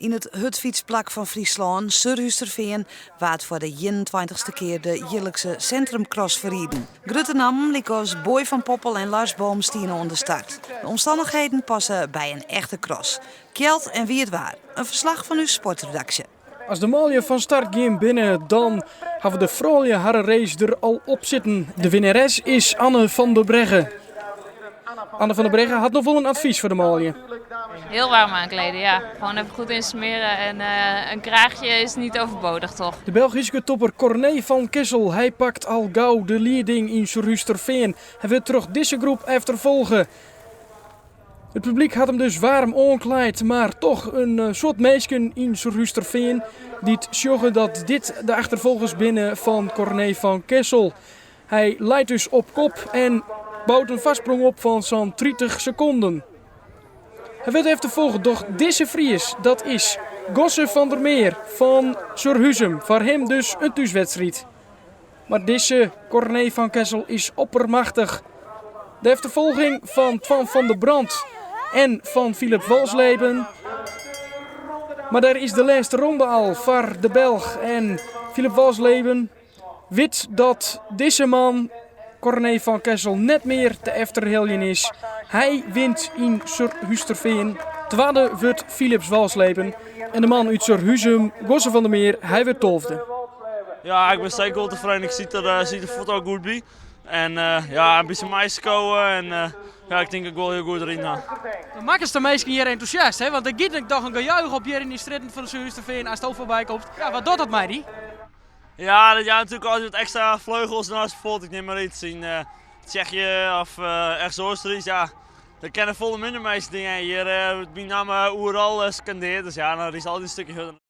Yn it hurdfytsplak fan Fryslân, Surhústerfean, waard foar de ienentweintichste kear de jierlikse Centrumcross ferriden. Grutte nammen lykas Boy van Poppel en Lars Boom stiene oan de start. De omstannichheden passe by in echte cross. Kjeld en wiet waar. In ferslach fan ús sportredaksje. As de manlju fan start gien binne, dan hawwe de froulju harren race der al op sitten. De winneres is Anne van der Breggen. Anne van der Breggen hat noch wol in advys foar de manlju. Heel warm aankleden, ja. Gewoon even goed insmeren en een kraagje is niet overbodig, toch? De Belgyske topper Corné van Kessel, hy pakt al gau de lieding yn Surhústerfean. Hy wurdt troch dizze groep efterfolge. It publyk hat him dus waarm oanklaaid, mar toch in soad minsken yn Surhústerfean dy't sjogge dat dit de achterfolgers binne fan Corné van Kessel. Hy leit dus op kop en bout in foarsprong op fan sa'n 30 sekonden. Hy wurdt efterfolge troch dizze Fries, dat is Gosse van der Meer fan Surhuzum. Foar him dus in thúswedstriid. Mar dizze Corné van Kessel is oppermachtich. De efterfolging fan Twan van der Brand en fan Philip Walsleben. Mar dêr is de lêste ronde al foar de Belch en Philip Walsleben wit dat dizze man, Corné van Kessel, net mear te efterheljen is. Hy wint yn Surhústerfean. Twadde wurdt Philips Walsleben en de man út Surhuzum, Gosse van der Meer, hy wurdt tolfde. Ja, ik ben zeker wel tevreden. Ik zie de foto ook goed bij. En ja, een beetje meeskowen en ja, ik denk dat ik wel heel goed erin ga. Dan makkest de minsken hjir entûsjast, hè? Want der giet dochs in gejuich op hjir yn dy strjitten fan Surhústerfean ast foarby komst. Ja, wat docht dat mei dy? Ja, dat jout natuurlijk altijd wat extra vleugels naast bijvoorbeeld, ik neem maar iets in Tsjechië of ergens Oostenrijk. Ja, daar kennen volle minder mensen dingen. Hier uh, myn namme oeral skandearre, dus ja, dan is altijd een stukje hurder.